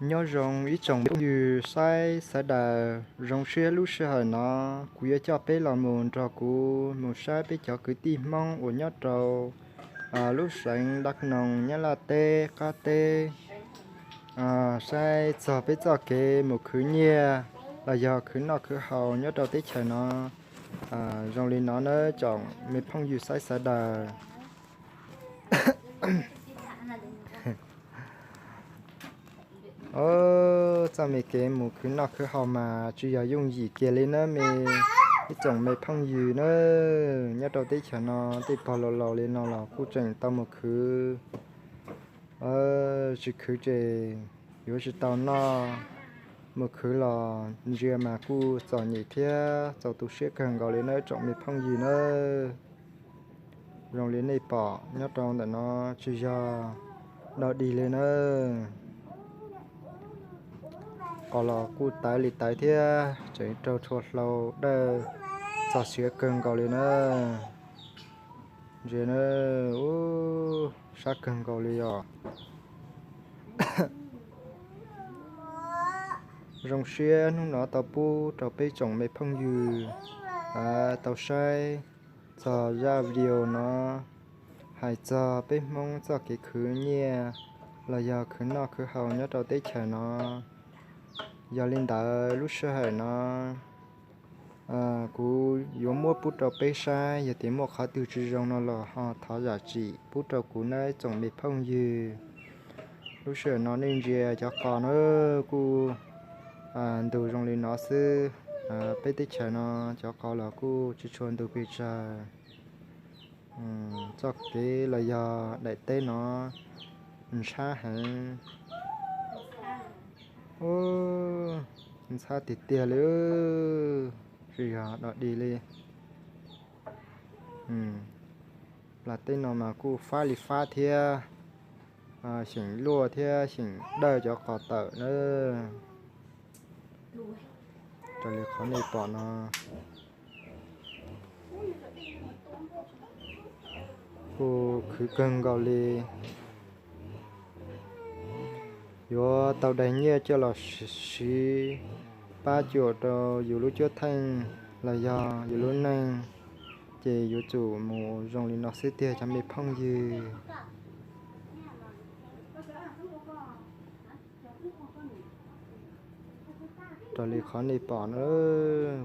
Nyob zoo ib tsoom phooj ywg saib sawv daws, zoo siab lub sij hawm no kuv yuav coj peb los mus nrog kuv mus saib peb cov kwv tij Hmoob uas nyob rau lub xeev Dab Noo, Nyab Laj teb qab teb, saib txog peb txoj kev mus khwv nyiaj los yog khwv noj khwv haus nyob rau teb chaws no. Zoo li no nawb tsoom me phooj ywg saib sawv daws. Txoj me kev mus khwv noj khwv haus mas tsis yog yooj yim kiag li nawb me ib tsoom me phooj ywg nawb. Nyob rau teb chaws no tej pog laus laus li no los kuj tseem tau mus khwv, tsis khwv ces yuav tsis tau noj. Mus khwv los ntsia mas kuj txom nyem thiab txaus tu siab kawg nkaus li nawb tsoom me phooj ywg nawb. Zoo li nej pom nyob rau ntawm no tsis yog dog dig li nawb. Qos los kuj tawv li tawv thiab tseem raug tshua hlau dawj txog siav kawg nkaus li nawb. Ntsia na, sab kawg nkaus li os. Zoo siab hnub no tau pub rau peb tsoom me phooj ywg tau saib txog zaj video no hais txog peb Hmoob txoj kev khwv nyiaj los yog khwv noj khwv haus nyob rau teb chaws no. Yog li ntawd lub sij hawm no kuv yuav muab pub rau peb saib, yog tias muaj qhov twg tsis zoo no los ho thov zam txim pub rau kuv nawb tsoom me phooj ywg. Lub sij hawm no nej ntsia cov qos na kuj ntug zoo li no xwb. Peb teb chaws no cov qos los kuj tsis tshua ntug pes tsawg. Txoj kev los yog daim teb no ntshab heev. Ntshab tiag tiag li, tsis yog dog dig li. Plas teb no mas kuj fab li fab thiab, xyeem luaj thiab xyeem dawj cov qos tawm na. Raws li qhov nej pom no, kuj khwv kawg nkaus li. Yuav tau daig nyiaj coj los siv pab cuam rau yus lub cuab theej los yog yus lub neej, ces yuav tsum mus zoo li no xwb tiag cov me phooj ywg. Raws li qhov nej pom na,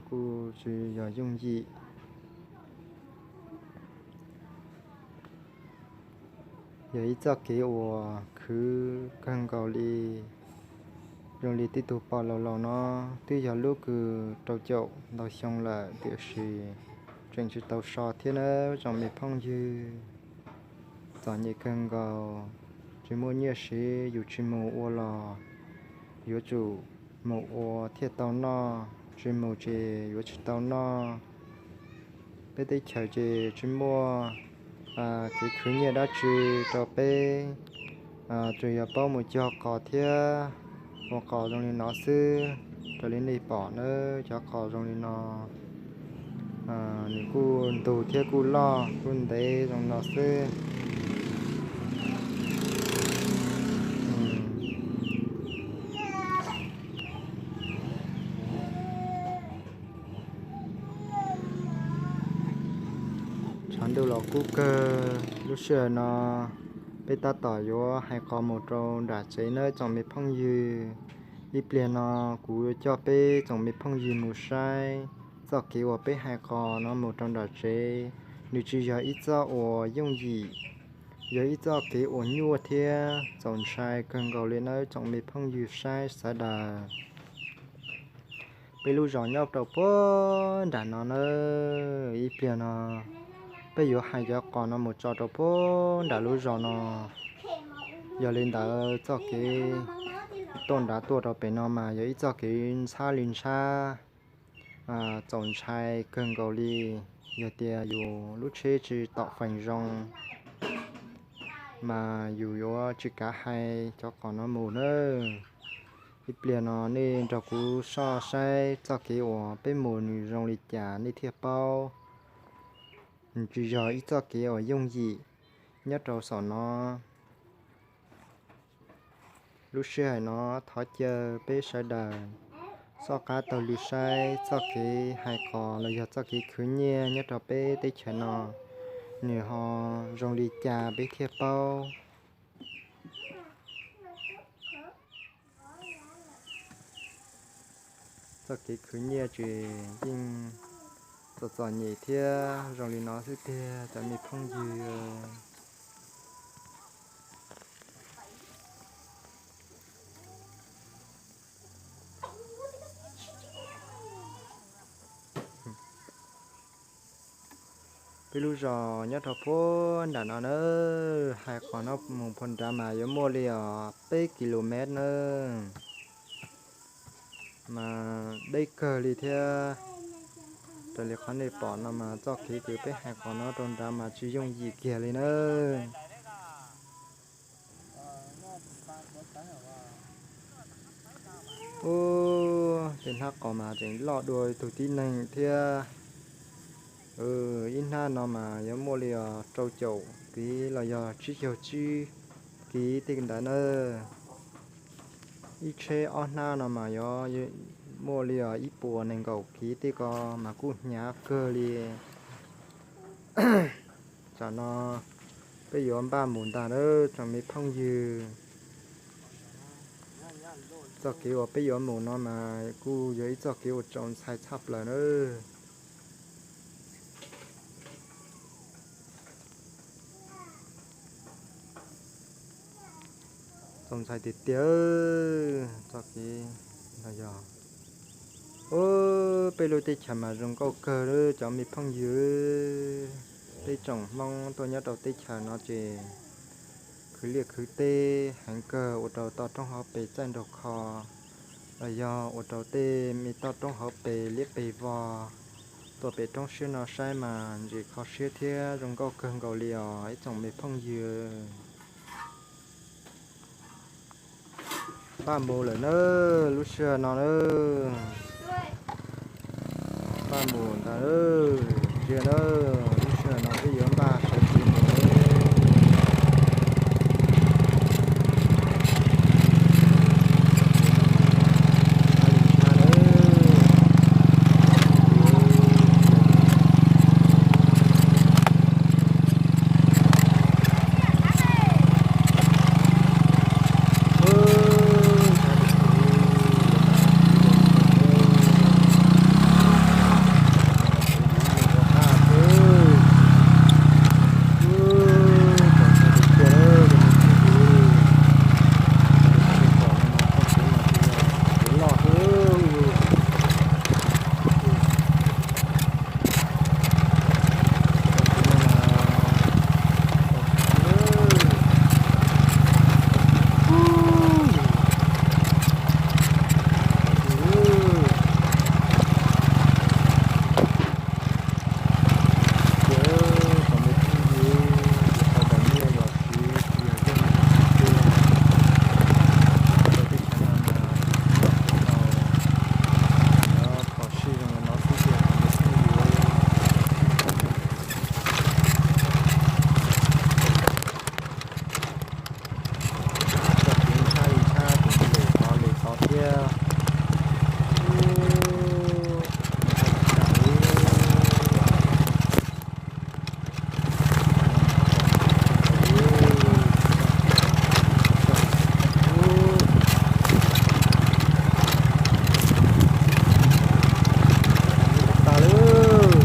kuj tsis yog yooj yim. Yog ib txoj kev uas khwv kawg nkaus li. Zoo li tej tug pog laus laus no twb yog lub kws rau caum ntau xyoo lawm tiam sis tseem tsis tau so thiab na tsoom me phooj ywg. Txom nyem kawg nkaus, tsis muaj nyiaj siv, yus tsis mus ua los yuav tsum mus ua thiaj tau noj, tsis mus ces yuav tsis tau noj. Peb teb chaws ces tsis muaj kev khwv nyiaj dab tsi rau peb, tsuas yog paub mus cog qos thiab ua qos zoo li no xwb. Raws li nej pom na, cov qos zoo li no, nws kuj ntug thiab kuj loj kuj ntev zoo no xwb. Tshav ntuj los kub kawg, lub sij hawm no peb tab tom yuav hais qos mus rau nram tsev nawb tsoom me phooj ywg. Ib pliag no kuv coj peb tsoom me phooj ywg mus saib txoj kev uas peb hais qos no mus rau nram tsev. Nws tsis yog ib txoj uas yooj yim, yog ib txoj kev uas nyuaj thiab txaus ntshai kawg nkaus li nawb tsoom me phooj ywg saib sawv daws. Peb lub zos nyob rau puag nram no na, ib pliag no peb yuav hais cov qos no mus tso rau puag nram lub zos no. Yog li ntawd txoj kev tuaj nrad tuaj rau pem no mas yog ib txoj kev ntxhab li ntxhab, txaus ntshai kawg nkaus li. Yog tias yus lub tsheb tsis tom feem zoo mas yus yuav tsis kav hais cov qos no mus nawb. Ib pliag no nej nrog kuv soj saib txoj kev uas peb mus nws zoo li cas nej thiaj paub. Nws tsis yog ib txoj kev uas yooj yim nyob rau saum no. Lub sij hawm no thov caw peb sawv daws soj qab taug lw saib txoj kev hais qos los yog txoj kev khwv nyiaj nyob rau peb teb chaws no, nws ho zoo li cas peb thiaj paub. Txoj kev khwv nyiaj ces yeej txom txom nyem thiab zoo li no xwb tiag cov me phooj ywg. Peb lub zos nyob rau puag nram no na, hais qhov no mus puag nrad mas yuav muaj li os peb kilomev na, mas deb kawg li thiab. Raws li qhov nej pom no mas txoj kev kws peb hais qhov no rau nrad mas tsis yooj yim kiag li na. Ub, tej hnab qos mas tseem loj dua tug tib neeg thiab. Ib hnab no mas yuav muaj li os rau caum kiv los yog tsib caug tsib kiv tej ntawd na. Ib tsheb ob hnab no mas yuav muaj li os ib puas nees nkaum kiv tej ko mas kuj hnyav kawg li. Tsam no peb yuav npaj mus ntag na tsoom me phooj ywg. Txoj kev uas peb yuav mus no mas kuj yog ib txoj kev uas txaus ntshai tshaj plaws na. Txaus ntshai tiag tiag txoj kev no yog. Peb lub teb chaws mas zoo nkauj kawg cov me phooj ywg. Peb tsoom Hmoob tuaj nyob rau teb chaws no ces khwv liaj khwv teb heev kawg ua rau toj roob hauv pes txaij nraug kho, los yog ua rau tej me toj roob hauv pes liab pes vog tuaj pem roob siab no saib mas ntsim kho siab thiab zoo nkauj kawg nkaus li os ib tsoom me phooj ywg. Npaj mus lawm na, lub sij hawm no na. Npaj mus ntag, ntsia na, lub sij hawm no peb yuav npaj sawv tsev mus. Txoj kev ntshab li ntshab ces lem tod lem tod thiab. Tas lawm.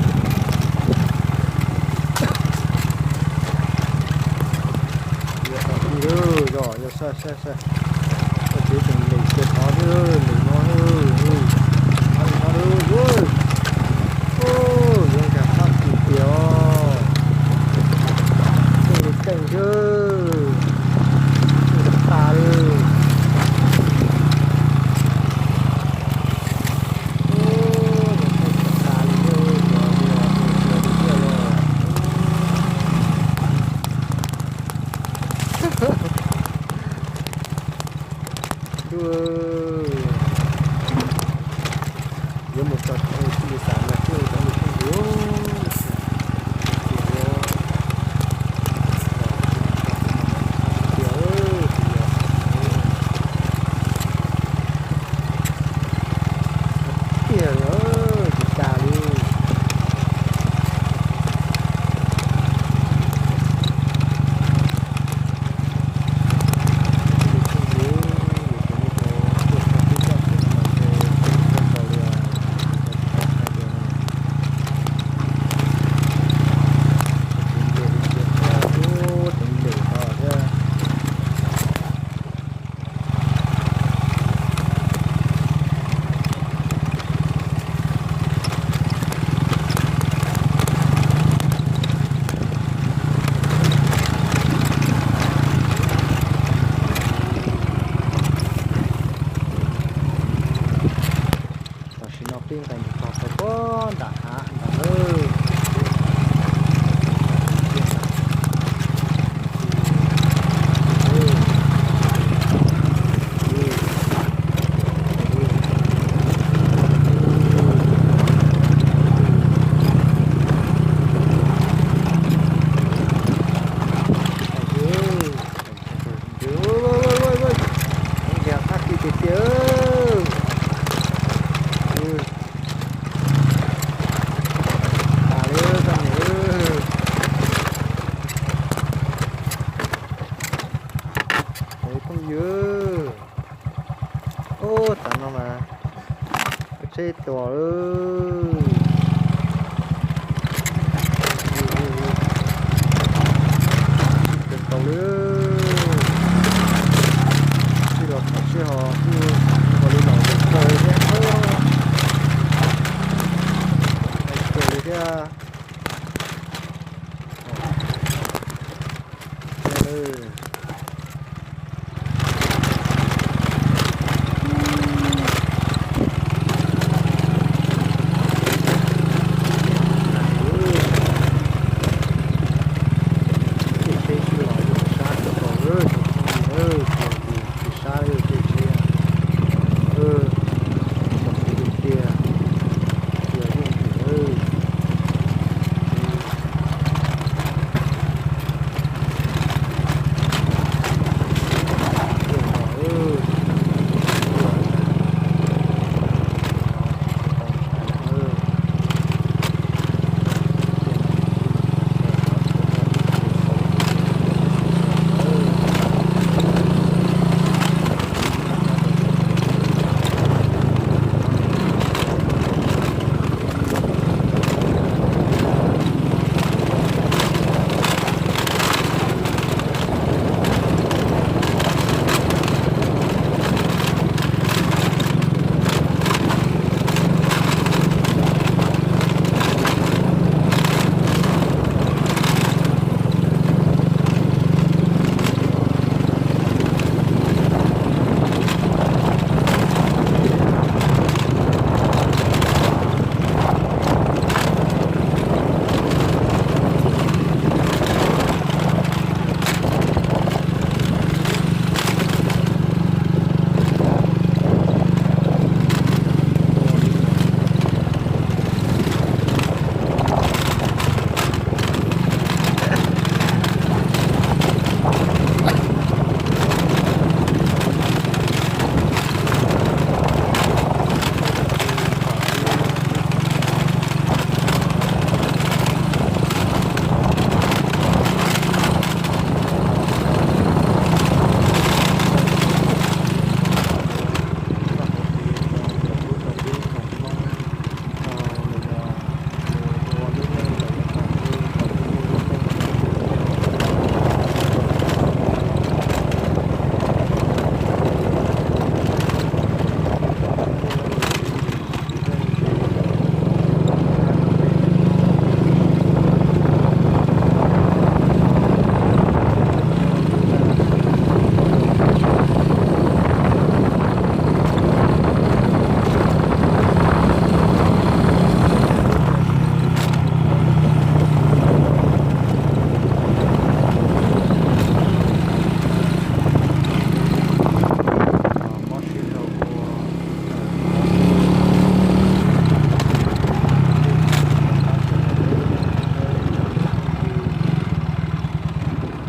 Yog tas ti lawm, yog, yog sai sai sai. Koj tsev tseem lem kiag tod thiab, lem no, no, no, yuav nkag sab tim tiag os. Keej li keej thiab, tas li. Yuav mus txog tsev tsis li xav nag thiab cov lus pheej yus. Tias, tias, Ub, tav no mas tsheb tuag lawm. Tau lawm. Sib los tham sib ho kuj ho li no tau thiab. Kawg li thiab. Tsheb sib los sab tau, tsis sab li tej tsheb. Txom tiag tiag, tsis yooj yim.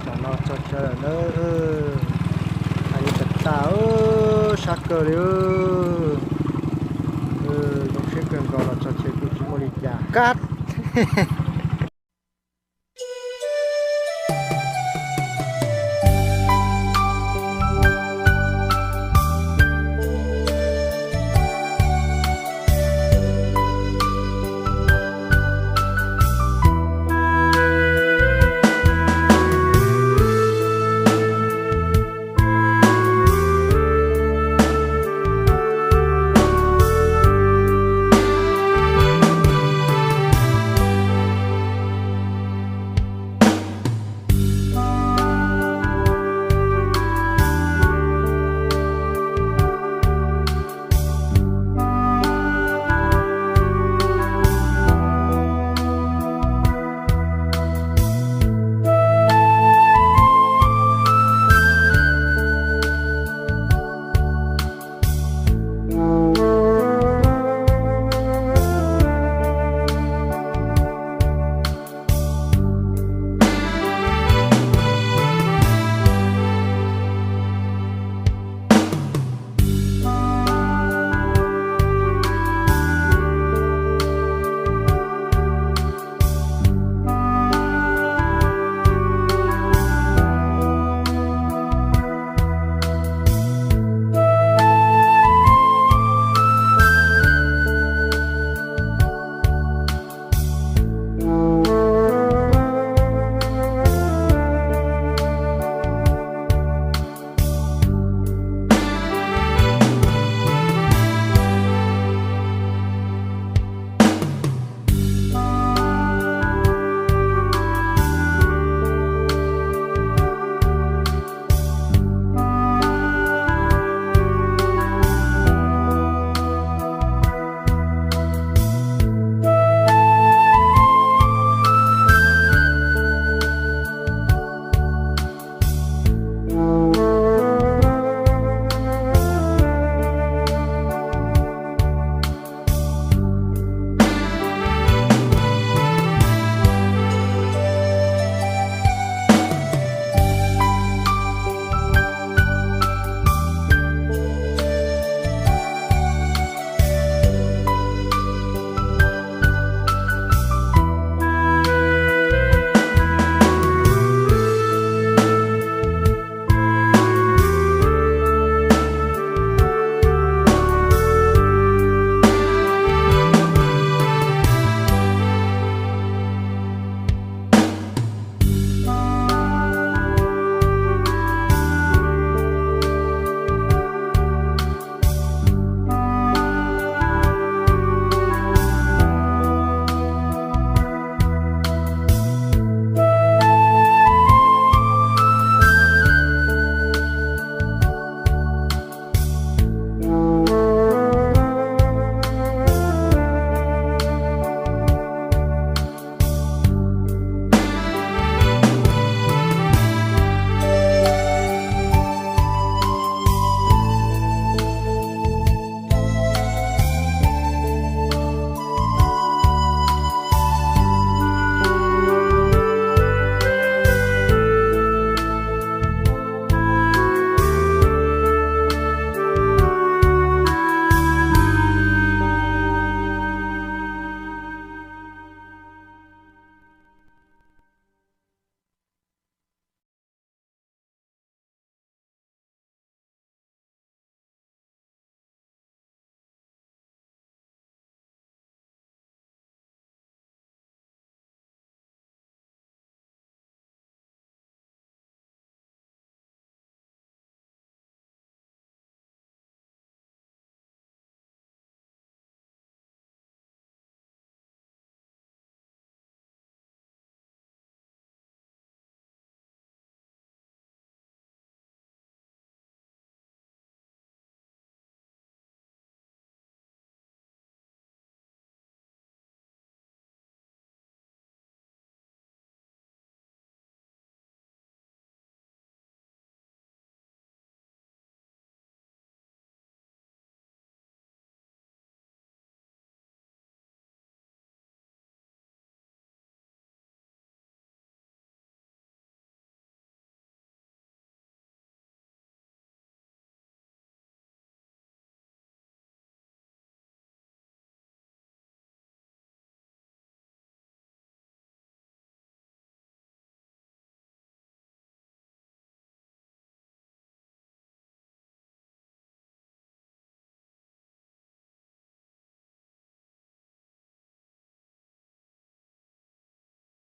Tam no tso chaw lawm na. Hais li tas tas, sab kawg li. Zoo siab kawg nkaus los tso chaw kuj tsis muaj li cas. Kab.